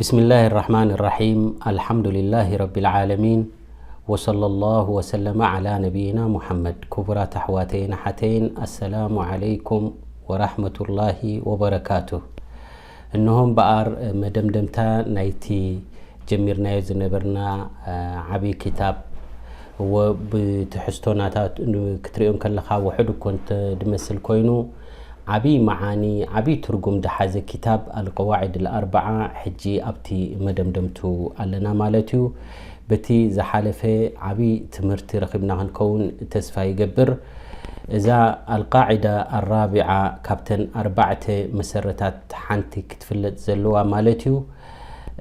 بسم الله الرحمن الرحيم. الحمد لله رب العالمين. وصلى الله وسلم على نبينا محمد. ክቡራት ኣሕዋተይን ኣሓተይን፣ ኣሰላሙ ዓለይኩም ወራሕመቱላሂ ወበረካቱ። እነሆ እምበኣር መደምደምታ ናይቲ ጀሚርናዮ ዝነበርና ዓብዪ ክታብ፣ እወ፣ ብትሕዝቶ ናታ ክትሪኦ እንከለኻ ውሑድ እኮ እንተ ድመስል ኮይኑ፣ ዓብዪ መዓኒ፣ ዓብዪ ትርጉም ዝሓዘ ክታብ ኣልቀዋዒድ ኣልኣርበዓ ሕጂ ኣብቲ መደምደምቱ ኣለና ማለት እዩ። በቲ ዝሓለፈ ዓብዪ ትምህርቲ ረኺብና ክንከውን ተስፋ ይገብር። እዛ ኣልቃዒዳ ኣራቢዓ ካብተን ኣርባዕተ መሰረታት ሓንቲ ክትፍለጥ ዘለዋ ማለት እዩ።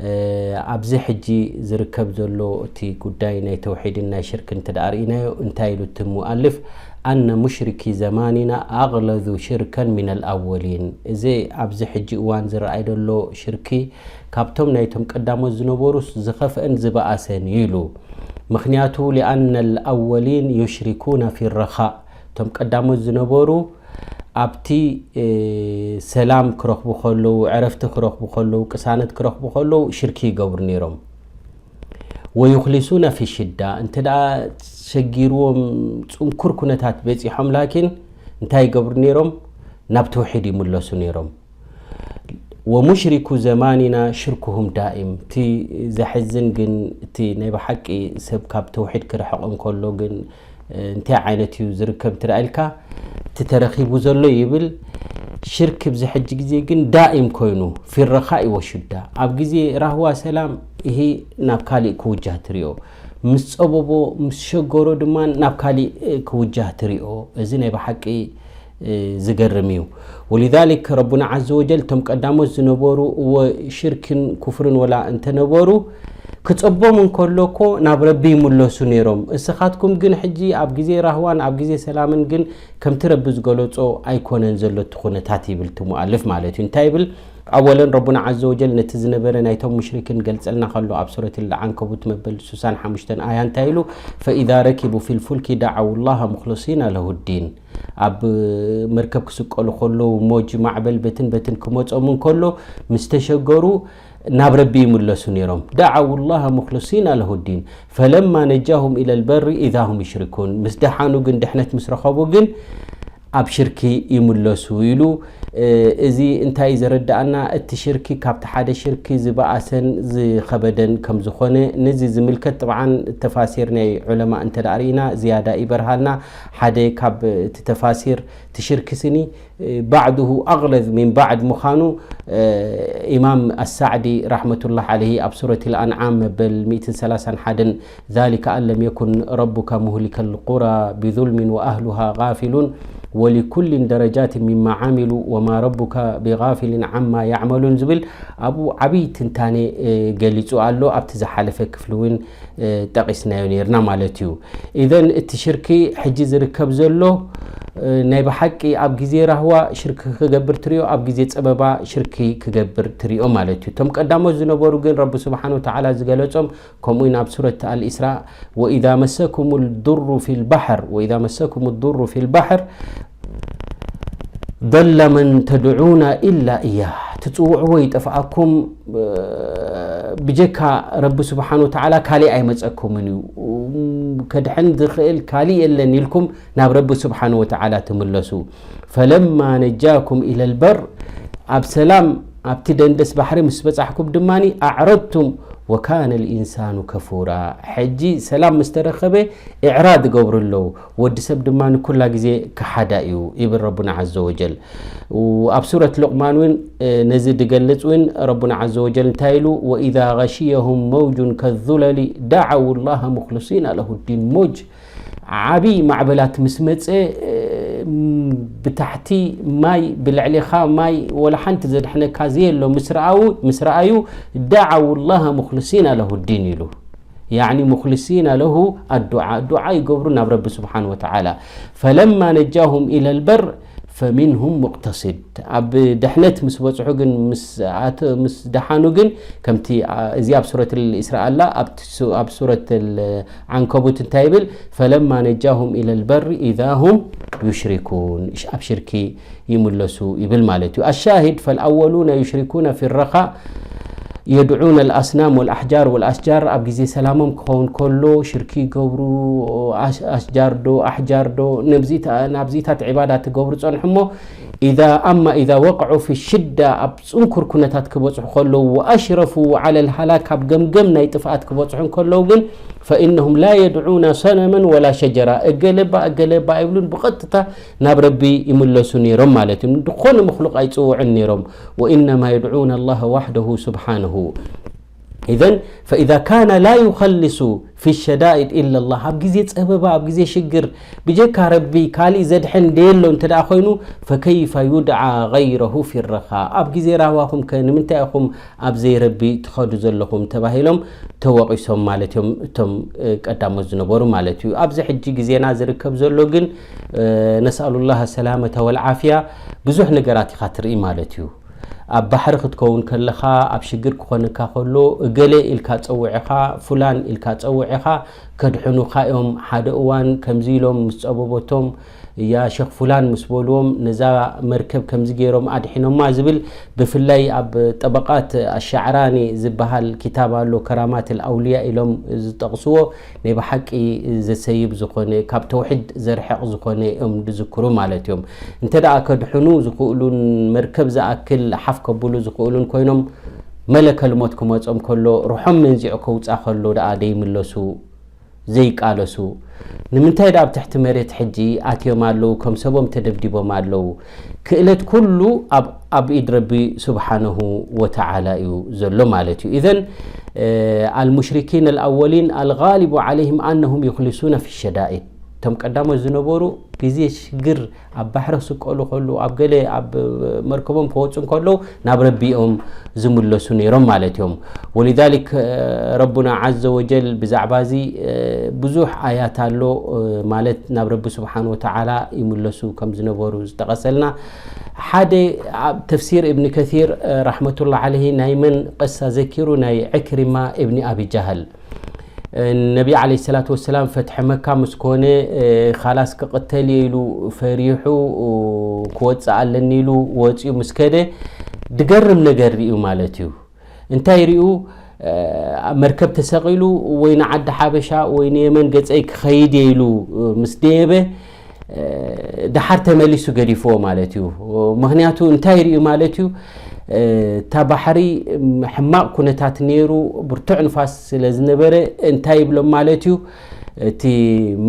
እ፣ ኣብዚ ሕጂ ዝርከብ ዘሎ እቲ ጉዳይ ናይ ተውሒድን ናይ ሽርክን እንተ ደኣ ርኢናዮ፣ እንታይ ኢሉ እቲ ሙኣልፍ? ኣነ ሙሽሪኪ ዘማኒና ኣግለዙ ሽርከን ሚነል ኣወሊን። እዚ ኣብዚ ሕጂ እዋን ዝረኣይ ዘሎ ሽርኪ ካብቶም ናይቶም ቀዳሞት ዝነበሩስ ዝኸፍአን ዝበኣሰን እዩ ኢሉ። ምኽንያቱ ሊኣነል ኣወሊን ዩሽሪኩና ፊ ረኻእ፣ እቶም ቀዳሞት ዝነበሩ ኣብቲ፣ እ፣ ሰላም ክረኽቡ ከለዉ፣ ዕረፍቲ ክረኽቡ ከለዉ፣ ቅሳነት ክረኽቡ ከለዉ ሽርኪ ይገብሩ ነይሮም። ወዩኽሊሱና ፊ ሽዳ፣ እንተ ደኣ ሸጊርዎም ጽንኩር ኩነታት በጺሖም፣ ላኪን እንታይ ይገብሩ ነይሮም? ናብ ተውሒድ ይምለሱ ነይሮም። ወሙሽሪኩ ዘማኒና ሽርኩሁም ዳኢም። እቲ ዘሕዝን ግን፣ እቲ ናይ ብሓቂ ሰብ ካብ ተውሒድ ክርሕቕ እንከሎ ግን፣ እ፣ እንታይ ዓይነት እዩ ዝርከብ እንተ ደኣ ኢልካ፣ እቲ ተረኺቡ ዘሎ ይብል፣ ሽርክ ኣብዚ ሕጂ ግዜ ግን ዳኢም ኮይኑ፣ ፊ ረኻኢ ወሽዳ። ኣብ ግዜ ራህዋ ሰላም፣ ይሄ ናብ ካሊእ ክውጃህ ትሪኦ። ምስ ጸበቦ፣ ምስ ሸገሮ ድማ ናብ ካሊእ፣ እ፣ ክውጃህ ትሪኦ። እዚ ናይ ብሓቂ፣ እ፣ ዝገርም እዩ። ወሊዛሊክ ረቡና ዓዘ ወጀል እቶም ቀዳሞት ዝነበሩ እወ ሽርክን ኩፍርን ወላ እንተነበሩ፣ ክጸቦም እንከሎ እኮ ናብ ረቢ ይምለሱ ነይሮም። እስኻትኩም ግን ሕጂ ኣብ ግዜ ራህዋን ኣብ ግዜ ሰላምን ግን ከምቲ ረቢ ዝገለጾ ኣይኮነን ዘሎ እቲ ኩነታት ይብል እቲ ሙኣልፍ ማለት እዩ። እንታይ ይብል? ኣወለን ረቡና ዓዘ ወጀል ነቲ ዝነበረ ናይቶም ሙሽሪክን ገልጸልና ከሎ ኣብ ሱረት ዓንከቡት መበል ስሳን ሓሙሽተን ኣያ እንታይ ኢሉ? ፈኢዛ ረኪቡ ፊል ፉልኪ ደዓው ላሃ ሙኽለሲና ለሁ ዲን። ኣብ መርከብ ክስቀሉ ከለዉ ሞጅ ማዕበል በትን በትን ክመጾም እንከሎ ምስ ተሸገሩ ናብ ረቢ ይምለሱ ነይሮም። ደዓው ላሃ ሙኽለሲና ለሁ ዲን ፈለማ ነጃሁም ኢለል በሪ ኢዛ ሁም ዩሽሪኩን። ምስ ደሓኑ ግን ድሕነት ምስ ረኸቡ ግን ኣብ ሽርኪ ይምለሱ ኢሉ። እ፣ እዚ እንታይ ዘረድኣና? እቲ ሽርኪ ካብቲ ሓደ ሽርኪ ዝበኣሰን ዝኸበደን ከም ዝኾነ፣ ነዚ ዝምልከት ጥብዓን ተፋሲር ናይ ዑለማ እንተ ደኣ ርኢና ዝያዳ ይበርሃልና። ሓደ ካብ እቲ ተፋሲር፣ እቲ ሽርኪ ስኒ፣ እ፣ ባዕድሁ ኣግለዝ ሚን ባዕድ ምዃኑ፣ እ፣ ኢማም ኣሳዕዲ ረሕመቱላህ ዓለይሂ ኣብ ሱረት ኣልኣንዓም መበል ሚእትን ሰላሳን ሓደን ذلك أن لم يكن ربك مهلك القرى بظلم وأهلها غافلون ولكل درجات مما عملوا وما ربك بغافل عما يعملون ዝብል ኣብኡ ዓብዪ ትንታኔ፣ እ፣ ገሊጹ ኣሎ። ኣብቲ ዝሓለፈ ክፍሊ እውን፣ እ፣ ጠቒስናዮ ነይርና ማለት እዩ። ኢዘን እቲ ሽርኪ ሕጂ ዝርከብ ዘሎ፣ እ፣ ናይ ብሓቂ ኣብ ግዜ ራህዋ ሽርኪ ክገብር ትሪኦ፣ ኣብ ግዜ ጸበባ ሽርኪ ክገብር ትሪኦ ማለት እዩ። እቶም ቀዳሞት ዝነበሩ ግን ረቢ ስብሓን ወተዓላ ዝገለጾም ከምኡ እውን ኣብ ሱረት ኣልኢስራእ፣ ወኢዛ መሰኩም ዱሩ ፊል ባሕር፣ ወኢዛ መሰኩም ዱሩ ፊል ባሕር ضل من تدعون إلا إياه። ትጽውዕዎ ይጠፍኣኩም፣ እ፣ ብጀካ ረቢ ስብሓን ወተዓላ ካሊእ ኣይመጸኩምን እዩ። ከድሕን ዝኽእል ካሊእ የለን ኢልኩም ናብ ረቢ ስብሓን ወተዓላ ትምለሱ። ፈለማ ነጃኩም ኢለል በር፣ ኣብ ሰላም ኣብቲ ደንደስ ባሕሪ ምስ በጻሕኩም ድማ ኣዕረድቱም ወካነ ልኢንሳኑ ከፉራ። ሕጂ ሰላም ምስ ተረኸበ ኢዕራድ ይገብሩ ኣለዉ። ወዲ ሰብ ድማ ንኩላ ግዜ ክሓዳ እዩ ይብል ረቡና ዓዘ ወጀል። ኣብ ሱረት ሉቅማን እውን፣ እ፣ ነዚ ድገልጽ እውን ረቡና ዓዘ ወጀል እንታይ ኢሉ? ወኢዛ ገሽየሁም መውጁን ከዙለሊ ደዓው ላሃ ሙኽልሲና ለሁ ዲን። ሞጅ ዓቢ ማዕበላት ምስ መጸ፣ እ፣ ብታሕቲ ማይ፣ ብልዕሊኻ ማይ፣ ወላ ሓንቲ ዘድሕነካ ዘየሎ ምስ ረኣው-፣ ምስ ረኣዩ፣ ደዓው ላሃ ሙኽልሲና ለሁ ዲን ኢሉ። ያዕኒ ሙኽልሲና ለሁ ኣዱዓ፣ ዱዓ ይገብሩ ናብ ረቢ ስብሓን ወተዓላ። ፈለማ ነጃሁም ኢለል በር ፈሚንሁም ሙቅተሲድ። ኣብ ድሕነት ምስ በጽሑ ግን፣ ምስ ኣተ-፣ ምስ ደሓኑ ግን፣ ከምቲ፣ ኣ፣ እዚ ኣብ ሱረት ልኢስራ ኣላ፣ ኣብቲ ሱ-፣ ኣብ ሱረት ዓንከቡት እንታይ ይብል? ፈለማ ነጃሁም ኢለል በሪ ኢዛ ሁም ዩሽሪኩን። እሽ-፣ ኣብ ሽርኪ ይምለሱ ይብል ማለት እዩ። ኣሻሂድ፣ ፈልኣወሉነ ዩሽሪኩነ ፊ ረኻ፣ يدعون الأصنام والأحجار والأشجار ኣብ ግዜ ሰላሞም ክኸውን ከሎ ሽርኪ ይገብሩ። ኣሽጃር ዶ ኣሕጃር ዶ ናብዚታት ዕባዳ ትገብሩ ጸንሑ እሞ إذا أما إذا وقعوا في الشدة ኣብ ጽንኩር ኩነታት ክበጽሑ ከለዉ وأشرفوا على الهلاك ኣብ ገምገም ናይ ጥፍኣት ክበጽሑ ከለዉ ግን فإنهم لا يدعون صنما ولا شجرة እገለባ እገለባ ኣይብሉን ብቐጥታ ናብ ረቢ ይምለሱ ነይሮም ማለት እዩ ዝኾነ መክሉቅ ኣይጽውዑን ነይሮም وإنما يدعون الله وحده سبحانه إذن فإذا كان لا يخلص في الشدائد إلا الله ኣብ ግዜ ጸበባ ኣብ ግዜ ሽግር ብጀካ ረቢ ካልእ ዘድሕን ደየሎ እንተ ደኣ ኮይኑ فكيف يدعى غيره في الرخاء ኣብ ግዜ ራህዋኹም ከ ንምንታይ ኢኹም ኣብ ዘይረቢ ትኸዱ ዘለኹም ተባሂሎም ተወቒሶም ማለት እዮም እቶም ቀዳሞት ዝነበሩ ማለት እዩ ኣብዚ ሕጂ ግዜና ዝርከብ ዘሎ ግን نسأل الله السلامة والعافية ብዙሕ ነገራት ኢኻ ትርኢ ማለት እዩ ኣብ ባሕሪ ክትከውን ከለኻ ኣብ ሽግር ክኾነካ ከሎ እገሌ ኢልካ ጸውዕኻ ፉላን ኢልካ ጸውዕኻ ከድሕኑኻ እዮም ሓደ እዋን ከምዚ ኢሎም ምስ ጸበበቶም ያ ሸኽ ፉላን ምስ በልዎም ነዛ መርከብ ከምዚ ገይሮም ኣድሒኖማ ዝብል ብፍላይ ኣብ ጠበቃት ኣሻዕራኒ ዝበሃል ኪታብ ኣሎ ከራማት ኣውልያ ኢሎም ዝጠቕስዎ ናይ ብሓቂ ዘሰይብ ዝኾነ ካብ ተውሒድ ዘርሕቕ ዝኾነ እዮም ዝዝክሩ ማለት እዮም እንተ ደኣ ከድሕኑ ዝኽእሉን መርከብ ዝኣክል ሓፍ ከብሉ ዝኽእሉን ኮይኖም መለከል ሞት ክመጾም ከሎ ርሖም መንዚዑ ከውጻ ከሎ ደኣ ደይምለሱ ዘይቃለሱ ንምንታይ ደኣ ኣብ ትሕቲ መሬት ሕጂ ኣትዮም ኣለዉ ከም ሰቦም ተደብዲቦም ኣለዉ ክእለት ኩሉ ኣብ ኣብ ኢድ ረቢ ስብሓነሁ ወተዓላ እዩ ዘሎ ማለት እዩ ኢዘን المشركين الأولين الغالب عليهم أنهم يخلصون في الشدائد እቶም ቀዳሞት ዝነበሩ ግዜ ሽግር ኣብ ባሕሪ ክስቀሉ ከለዉ ኣብ ገለ ኣብ መርከቦም ክወፁ እንከለዉ ናብ ረቢኦም ዝምለሱ ነይሮም ማለት እዮም ولذلك ረቡና عز وجل ብዛዕባ እዚ ብዙሕ ኣያት ኣሎ ማለት ናብ ረቢ ስብሓን ወተዓላ ይምለሱ ከም ዝነበሩ ዝጠቐሰልና ሓደ ኣብ ተፍሲር እብኒ ከሲር ረሕመቱላ ዓለይሂ ናይ መን ቅሳ ዘኪሩ ናይ ዕክሪማ እብኒ ኣቢ ጃህል ነቢ ዓለይሂ ሰላቱ ወሰላም ፈትሒ መካ ምስ ኮነ ኻላስ ክቕተል እየ ኢሉ ፈሪሑ ክወፅእ ኣለኒ ኢሉ ወፂኡ ምስ ከደ ድገርም ነገር ሪኡ ማለት እዩ እንታይ ሪኡ መርከብ ተሰቒሉ ወይ ንዓዲ ሓበሻ ወይ ንየመን ገፀይ ክኸይድ እየ ኢሉ ምስ ደየበ ደሓር ተመሊሱ ገዲፍዎ ማለት እዩ ምክንያቱ እንታይ ሪኡ ማለት እዩ እታ ባሕሪ ሕማቕ ኩነታት ነይሩ ብርቱዕ ንፋስ ስለ ዝነበረ እንታይ ይብሎም ማለት እዩ እቲ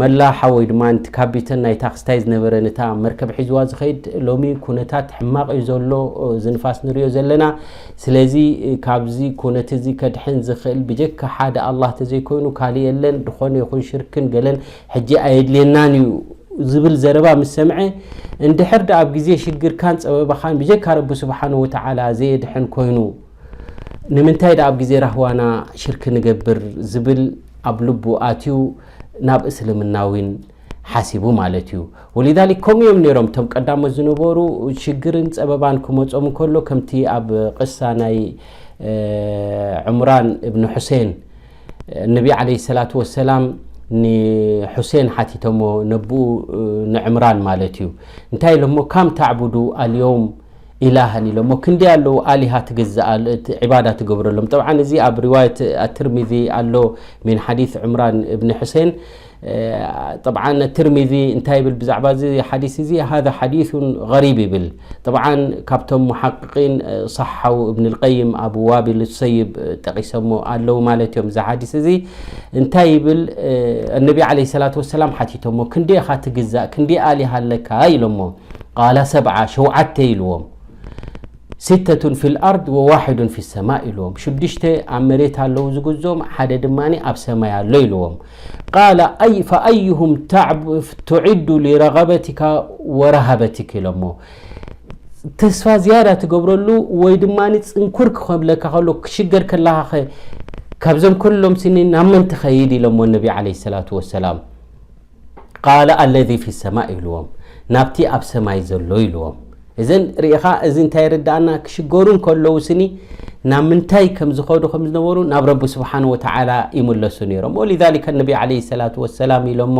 መላሓ ወይ ድማ እቲ ካቢተን ናይታ ክስታይ ዝነበረ ነታ መርከብ ሒዝዋ ዝኸይድ ሎሚ ኩነታት ሕማቕ እዩ ዘሎ ዝንፋስ ንሪኦ ዘለና ስለዚ ካብዚ ኩነት እዚ ከድሕን ዝኽእል ብጀካ ሓደ ኣላህ ተዘይኮይኑ ካልእ የለን ድኾነ ይኹን ሽርክን ገለን ሕጂ ኣየድልየናን እዩ ዝብል ዘረባ ምስ ሰምዐ እንድሕር ደኣ ኣብ ግዜ ሽግርካን ጸበባኻን ብጀካ ረቢ ስብሓን ወተዓላ ዘየድሕን ኮይኑ ንምንታይ ደኣ ኣብ ግዜ ራህዋና ሽርክ ንገብር ዝብል ኣብ ልቡ ኣትዩ ናብ እስልምና እውን ሓሲቡ ማለት እዩ ወሊዛሊክ ከምኡ እዮም ነይሮም እቶም ቀዳሞት ዝነበሩ ሽግርን ጸበባን ክመጾም እንከሎ ከምቲ ኣብ ቅሳ ናይ ዕምራን እብኒ ሑሴን ነቢ ዓለይሂ ሰላቱ ወሰላም ንሑሴን ሓቲቶሞ ነብኡ ንዕምራን ማለት እዩ እንታይ ኢሎሞ ካም ታዕቡዱ ኣልየውም ኢላሃን ኢሎሞ ክንደይ ኣለዉ ኣሊሃ ትግዛእ ዕባዳ ትገብረሎም ጠብዓን እዚ ኣብ ሪዋየት ኣትርሚዚ ኣሎ ምን ሓዲስ ዕምራን እብኒ ሑሴን ጠብዓን ትርሚዚ እንታይ ይብል ብዛዕባ እዚ ሓዲስ እዚ ሃذا ሓዲث غሪብ ይብል ጠብዓን ካብቶም ሙሓቅቂን ሰሓው እብን ልቀይም ኣብ ዋቢል ሰይብ ጠቂሰሞ ኣለዉ ማለት እዮም እዚ ሓዲስ እዚ እንታይ ይብል ነቢ ዓለ ሰላት ወሰላም ሓቲቶሞ ክንደይ ኢኻ ትግዛእ ክንደይ ኣሊሃ ኣለካ ኢሎሞ ቃላ ሰብዓ ሸውዓተ ኢልዎም ስተቱን ፊ ልኣርድ ወዋሕዱን ፊ ሰማእ ኢልዎም ሽዱሽተ ኣብ መሬት ኣለዉ ዝግዝኦም ሓደ ድማ ኣብ ሰማይ ኣሎ ኢልዎም ቃለ ፈኣይሁም ቱዕዱ ሊረغበቲካ ወረሃበቲክ ኢሎሞ ተስፋ ዝያዳ ትገብረሉ ወይ ድማ ፅንኩር ክኸብለካ ከሎ ክሽገር ከለኻኸ ካብዞም ኩሎም ስኒ ናብ መን ትኸይድ ኢሎሞ ነቢ ዓለ ሰላቱ ወሰላም ቃለ ኣለዚ ፊ ሰማእ ኢልዎም ናብቲ ኣብ ሰማይ ዘሎ ኢልዎም እዘን ርኢኻ እዚ እንታይ ርዳእና ክሽገሩ እንከለዉ ስኒ ናብ ምንታይ ከም ዝኸዱ ከም ዝነበሩ ናብ ረቢ ስብሓን ወተዓላ ይምለሱ ነይሮም ወሊዛሊከ ነቢ ዓለ ሰላቱ ወሰላም ኢሎሞ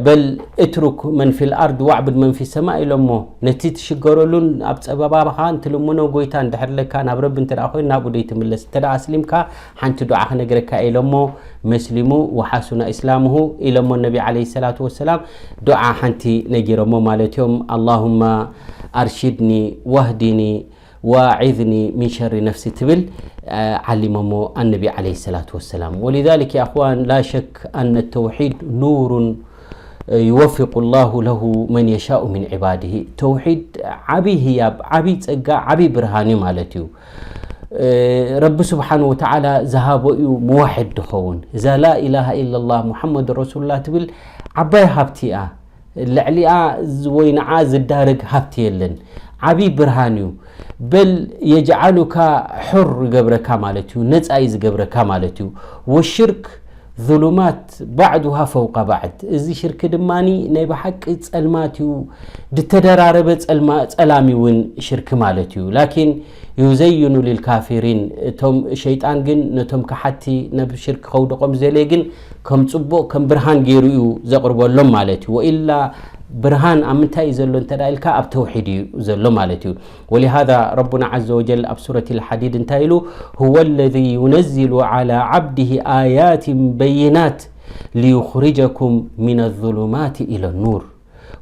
በል እትሩክ መን ፊል ኣርድ ዋዕቡድ መን ፊ ሰማ ኢሎሞ። ነቲ ትሽገረሉን ኣብ ጸበባኻ እንትልምኖ ጎይታ እንድሕር ለካ ናብ ረቢ እንተ ደኣ ኮይኑ ናብኡ ደይትምለስ። እንተ ደኣ ኣስሊምካ ሓንቲ ዱዓ ክነግረካ ኢሎሞ። መስሊሙ ወሓሱና ኢስላምሁ ኢሎሞ ነቢ ዓለይሂ ሰላቱ ወሰላም። ዱዓ ሓንቲ ነጊሮሞ ማለት እዮም። ኣላሁማ ኣርሽድኒ ዋህዲኒ ወኣዒዝኒ ሚን ሸሪ ነፍሲ ትብል ዓሊሞሞ ኣነቢ ዓለይሂ ሰላቱ ወሰላም። ወሊዛሊክ ያ እኽዋን ላ ሸክ ኣነ ተውሒድ ኑሩን ዩወፊቁ ላሁ ለሁ መን የሻኡ ሚን ዒባድሂ። ተውሒድ ዓብይ ህያብ፣ ዓብይ ጸጋ፣ ዓብይ ብርሃን እዩ ማለት እዩ። ረቢ ስብሓን ወተዓላ ዝሃቦ እዩ ምዋሕድ ድኸውን። እዛ ላኢላሃ ኢላላህ ሙሓመድ ረሱሉላህ ትብል ዓባይ ሃብቲ እያ። ልዕሊኣ ዝ-፣ ወይ ንዓ ዝዳረግ ሃብቲ የለን። ዓብይ ብርሃን እዩ። በል የጅዓሉካ ሑር ይገብረካ ማለት እዩ፣ ነፃ እዩ ዝገብረካ ማለት እዩ። ወሽርክ ዙሉማት ባዕዱሃ ፈውቃ ባዕድ። እዚ ሽርክ ድማኒ ናይ ብሓቂ ጸልማት እዩ፣ ዝተደራረበ ጸልማ-፣ ጸላም እውን ሽርክ ማለት እዩ። ላኪን ዩዘይኑ ሊልካፊሪን፣ እቶም ሸይጣን ግን ነቶም ከሓቲ ናብ ሽርክ ከውድቖም ዝደለየ ግን ከም ጽቡቕ ከም ብርሃን ገይሩ እዩ ዘቕርበሎም ማለት እዩ። ወኢላ ብርሃን ኣብ ምንታይ እዩ ዘሎ እንተ ደኣ ኢልካ ኣብ ተውሒድ እዩ ዘሎ ማለት እዩ። ወሊሃዛ ረቡና ዓዘ ወጀል ኣብ ሱረት ልሓዲድ እንታይ ኢሉ? ሁወ ለዚ ዩነዚሉ ዓላ ዓብድሂ ኣያትን በይናት ሊዩኽሪጀኩም ሚነ ዙሉማት ኢለ ኑር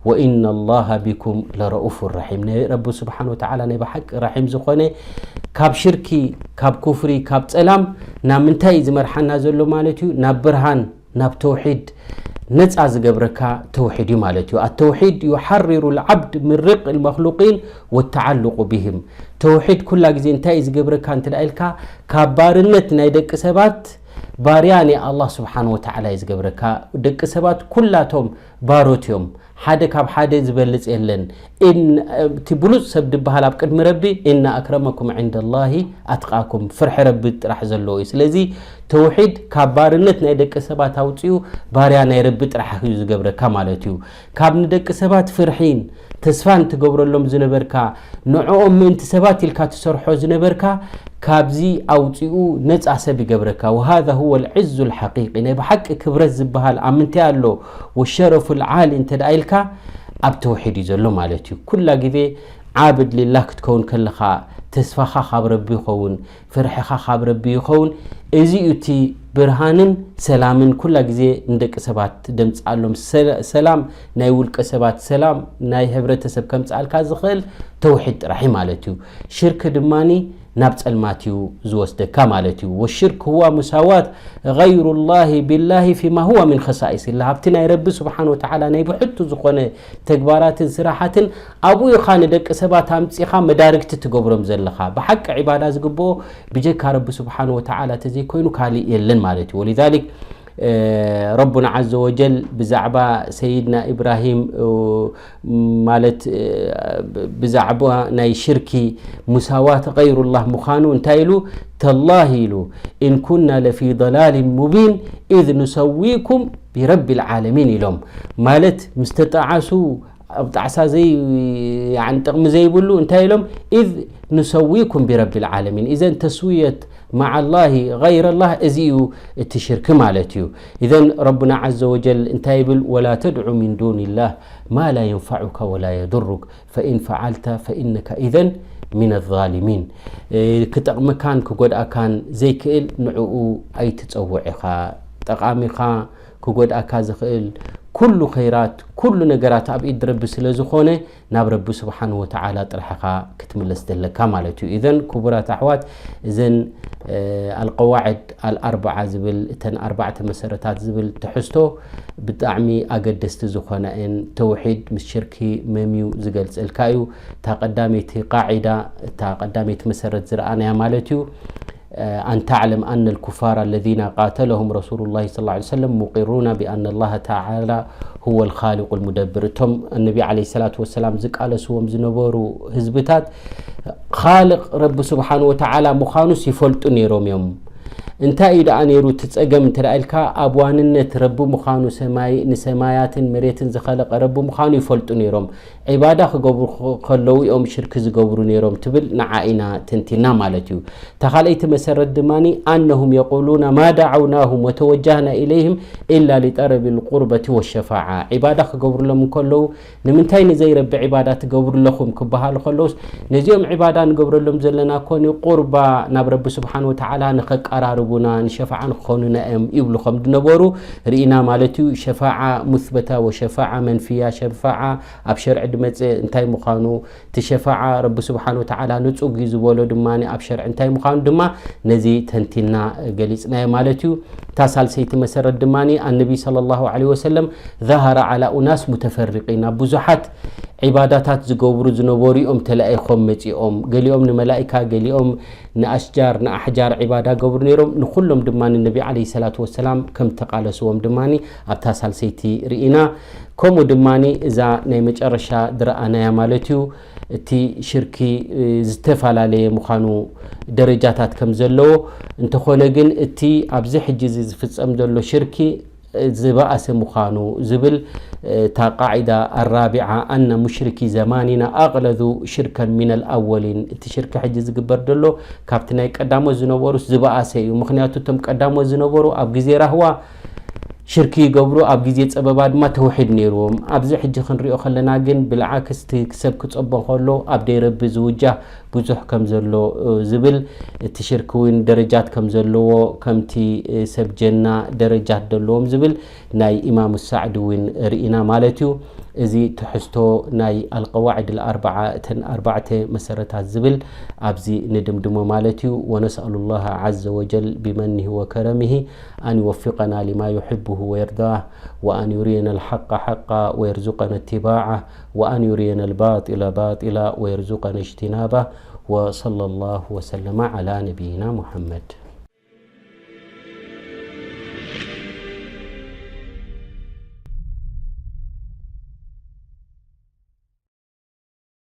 ወኢነ ላሃ ቢኩም ለረኡፉ ረሒም። ናይ ረቢ ስብሓን ወተዓላ ናይ ብሓቂ ረሒም ዝኾነ ካብ ሽርኪ፣ ካብ ኩፍሪ፣ ካብ ጸላም ናብ ምንታይ እዩ ዝመርሓና ዘሎ ማለት እዩ? ናብ ብርሃን፣ ናብ ተውሒድ ነጻ ዝገብረካ ተውሒድ እዩ ማለት እዩ። ኣተውሒድ ዩሓርሩ ልዓብድ ምን ርቅ ልመክሉቂን ወተዓልቁ ብህም። ተውሒድ ኩላ ግዜ እንታይ እዩ ዝገብረካ እንተ ደኣ ኢልካ፣ ካብ ባርነት ናይ ደቂ ሰባት ባርያ ናይ ኣላህ ስብሓን ወተዓላ እዩ ዝገብረካ። ደቂ ሰባት ኩላቶም ባሮት እዮም። ሓደ ካብ ሓደ ዝበልጽ የለን። እን-፣ እቲ ብሉጽ ሰብ ድበሃል ኣብ ቅድሚ ረቢ፣ "ኢነ ኣክረመኩም ዕንደ ላሂ ኣትቃኩም"፣ ፍርሒ ረቢ ጥራሕ ዘለዎ እዩ። ስለዚ ተውሒድ ካብ ባርነት ናይ ደቂ ሰባት ኣውጺኡ ባርያ ናይ ረቢ ጥራሕ እዩ ዝገብረካ ማለት እዩ። ካብ ንደቂ ሰባት ፍርሒን ተስፋን ትገብረሎም ዝነበርካ፣ ንዕኦም ምእንቲ ሰባት ኢልካ ትሰርሖ ዝነበርካ፣ ካብዚ ኣውጺኡ ነጻ ሰብ ይገብረካ። ወሃዛ ሁወ ልዕዙ ልሓቂቂ፣ ናይ ብሓቂ ክብረት ዝበሃል ኣብ ምንታይ ኣሎ? ወሸረፉ ልዓሊ እንተ ደኣ ኢልካ ኣብ ተውሒድ እዩ ዘሎ ማለት እዩ። ኩላ ግዜ ዓብድ ሊላህ ክትከውን ከለኻ ተስፋኻ ካብ ረቢ ይኸውን፣ ፍርሕኻ ካብ ረቢ ይኸውን። እዚ እዩ እቲ ብርሃንን ሰላምን ኩላ ግዜ ንደቂ ሰባት ደምጽኣሎም። ሰ-፣ ሰላም ናይ ውልቀ ሰባት፣ ሰላም ናይ ሕብረተሰብ ከምጽኣልካ ዝኽእል ተውሒድ ጥራሕ እዩ ማለት እዩ። ሽርክ ድማኒ ናብ ጸልማት እዩ ዝወስደካ ማለት እዩ። ወሽርክ ሁዋ ሙሳዋት ገይሩላሂ ቢላሂ ፊማ ሁዋ ሚን ኸሳኢስ ኢላ። ኣብቲ ናይ ረቢ ስብሓን ወተዓላ ናይ ብሕቱ ዝኾነ ተግባራትን ስራሓትን ኣብኡ ኢኻ ንደቂ ሰባት ኣምጺኻ መዳርግቲ ትገብሮም ዘለኻ። ብሓቂ ዒባዳ ዝግብኦ ብጀካ ረቢ ስብሓን ወተዓላ ተዘይኮይኑ ካልእ የለን ማለት እዩ። ወሊዛሊክ ረቡና ዓዘ ወጀል ብዛዕባ ሰይድና ኢብራሂም፣ እ፣ ማለት፣ እ፣ ብዛዕባ ናይ ሽርኪ ሙሳዋት ገይሩላህ ምዃኑ እንታይ ኢሉ? ተላሂ ኢሉ፣ "ኢን ኩና ለፊ ضላሊን ሙቢን ኢዝ ኑሰዊኩም ቢረቢ ልዓለሚን" ኢሎም። ማለት ምስ ተጣዓሱ ኣብ ጣዕሳ ዘይ-፣ ያዕኒ ጥቕሚ ዘይብሉ እንታይ ኢሎም? "ኢዝ ኑሰዊኩም ቢረቢ ልዓለሚን።" ኢዘን ተስውየት መዓ ላሂ ገይረ ላህ፣ እዚ እዩ እቲ ሽርክ ማለት እዩ። ኢዘን ረቡና ዓዘ ወጀል እንታይ ይብል? "ወላ ተድዑ ሚን ዱንላህ ማ ላ የንፈዑካ ወላ የዱሩክ፣ ፈኢን ፈዓልተ ፈኢነካ ኢዘን ሚነ ዛሊሚን።" እ፣ ክጠቕመካን ክጎድኣካን ዘይክእል ንዕኡ ኣይትጸውዕ ኢኻ። ጠቓሚኻ ክጎድኣካ ዝኽእል ኩሉ ኸይራት፣ ኩሉ ነገራት ኣብ ኢድ ረቢ ስለ ዝኾነ፣ ናብ ረቢ ስብሓን ወተዓላ ጥራሕ ኢኻ ክትምለስ ዘለካ ማለት እዩ። ኢዘን ክቡራት ኣሕዋት፣ እዘን፣ እ፣ ኣልቀዋዕድ ኣልኣርበዓ ዝብል፣ እተን ኣርባዕተ መሰረታት ዝብል ትሕዝቶ ብጣዕሚ ኣገደስቲ ዝኾና እየን። ተውሒድ ምስ ሽርኪ መምዩ ዝገልጸልካ እዩ። እታ ቀዳመይቲ ቃዒዳ፣ እታ ቀዳመይቲ መሰረት ዝረኣናያ ማለት እዩ። ኣን ተዕለም ኣነ ልኩፋር ኣለዚነ ቃተለሁም ረሱሉ ላሂ ሰለላሁ ዐለይሂ ወሰለም ሙቂሩና ቢኣነ ላህ ተዓላ ሁወ ልኻሊቁ ልሙደብር። እቶም ነቢ ዐለይሂ ሰላቱ ወሰላም ዝቃለስዎም ዝነበሩ ህዝብታት ኻልቕ ረቢ ስብሓን ወተዓላ ምዃኑስ ይፈልጡ ነይሮም እዮም። እንታይ እዩ ደኣ ነይሩ እቲ ጸገም እንተ ደኣ ኢልካ፣ ኣብ ዋንነት ረቢ ምዃኑ፣ ሰማይ፣ ንሰማያትን መሬትን ዝኸለቐ ረቢ ምዃኑ ይፈልጡ ነይሮም። ዒባዳ ክገብሩ ኸ-፣ ከለዉ እዮም ሽርክ ዝገብሩ ነይሮም ትብል ንዓ ኢና ተንቲና ማለት እዩ። እታ ካልኣይቲ መሰረት ድማኒ፣ ኣነሁም የቁሉና ማ ደዓውናሁም ወተወጃህና ኢለይህም ኢላ ሊጠለቢ ልቁርበቲ ወሸፋዓ። ዒባዳ ክገብሩሎም እንከለዉ፣ ንምንታይ ንዘይረቢ ዒባዳ ትገብሩ ኣለኹም ክበሃሉ ከለዉስ፣ ነዚኦም ዒባዳ ንገብረሎም ዘለና ኮኒ ቁርባ ናብ ረቢ ስብሓን ወተዓላ ንኸቀራርቡና፣ ንሸፋዓ ንክኾኑና እዮም ይብሉ ከም ዝነበሩ ርኢና ማለት እዩ። ሸፋዓ ሙስበታ ወሸፋዓ መንፍያ፣ ሸፋዓ ኣብ ሸርዒ ድመጽእ እንታይ ምዃኑ፣ እቲ ሸፋዓ ረቢ ስብሓን ወተዓላ ንጹግ እዩ ዝበሎ ድማ ኣብ ሸርዒ እንታይ ምዃኑ ድማ ነዚ ተንቲና ገሊጽናዮ ማለት እዩ። እታ ሳልሰይቲ መሰረት ድማ ኣነቢ ሰለላሁ ዐለይሂ ወሰለም ዛሃረ ዓላ ኡናስ ሙተፈሪቂን፣ ኣብ ብዙሓት ዒባዳታት ዝገብሩ ዝነበሩ እዮም ተላኢኾም መጺኦም። ገሊኦም ንመላኢካ፣ ገሊኦም ንኣሽጃር፣ ንኣሕጃር ዒባዳ ገብሩ ነይሮም። ንኹሎም ድማ ንነቢ ዐለይሂ ሰላቱ ወሰላም ከም ተቃለስዎም ድማ ኣብታ ሳልሰይቲ ርኢና። ከምኡ ድማ እዛ ናይ መጨረሻ ዝረኣናያ ማለት እዩ፣ እቲ ሽርኪ፣ እ፣ ዝተፈላለየ ምዃኑ ደረጃታት ከም ዘለዎ፣ እንተኾነ ግን እቲ ኣብዚ ሕጂ እዚ ዝፍጸም ዘሎ ሽርኪ፣ እ፣ ዝበኣሰ ምዃኑ ዝብል፣ እ፣ እታ ቃዒዳ ኣራቢዓ፣ ኣነ ሙሽሪኪ ዘማኒና ኣቕለዙ ሽርከን ሚነል ኣወሊን፣ እቲ ሽርኪ ሕጂ ዝግበር ዘሎ ካብቲ ናይ ቀዳሞት ዝነበሩስ ዝበኣሰ እዩ። ምኽንያቱ እቶም ቀዳሞት ዝነበሩ ኣብ ግዜ ራህዋ ሽርኪ ይገብሩ፣ ኣብ ግዜ ጸበባ ድማ ተውሒድ ነይርዎም። ኣብዚ ሕጂ ክንሪኦ ከለና ግን ብልዓክስ እቲ ሰብ ክጸቦ ከሎ ኣብ ደይ ረቢ ዝውጃህ ብዙሕ ከም ዘሎ፣ እ፣ ዝብል፣ እቲ ሽርኪ እውን ደረጃት ከም ዘለዎ፣ ከምቲ፣ እ፣ ሰብ ጀና ደረጃት ዘለዎም ዝብል ናይ ኢማም ሳዕዲ እውን ርኢና ማለት እዩ። እዚ ትሕዝቶ ናይ ኣልቀዋዒድ ኣልኣርበዓ፣ እተን ኣርባዕተ መሰረታት ዝብል ኣብዚ ንድምድሞ ማለት እዩ። ወነስኣሉ ላህ ዐዘ ወጀል ቢመኒሂ ወከረሚሂ أن يوفقنا لما يحبه ويرضاه، وأن يرينا الحق حقا ويرزقنا اتباعه، وأن يرينا الباطل باطلا ويرزقنا اجتنابه، وصلى الله وسلم على نبينا محمد.